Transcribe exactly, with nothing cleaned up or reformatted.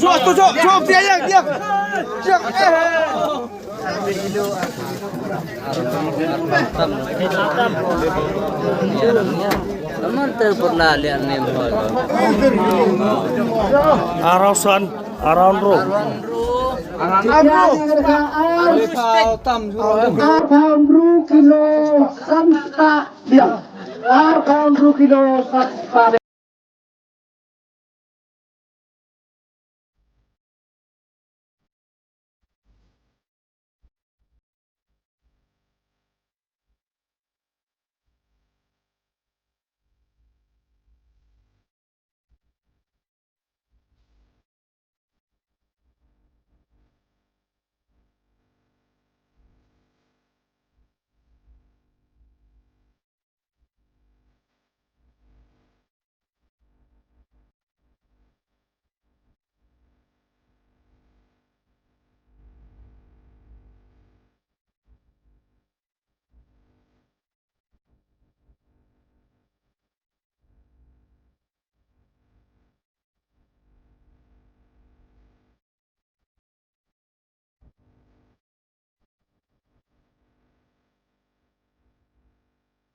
Jok tu, jok, jok, dia yang, dia. Dia, eh. Kaman ter pernah lihat ni, boy. Arausan, around row. Ar phaw tam. Ar phaw hynriew kilo san spah biang. Ar phaw hynriew kilo san spah.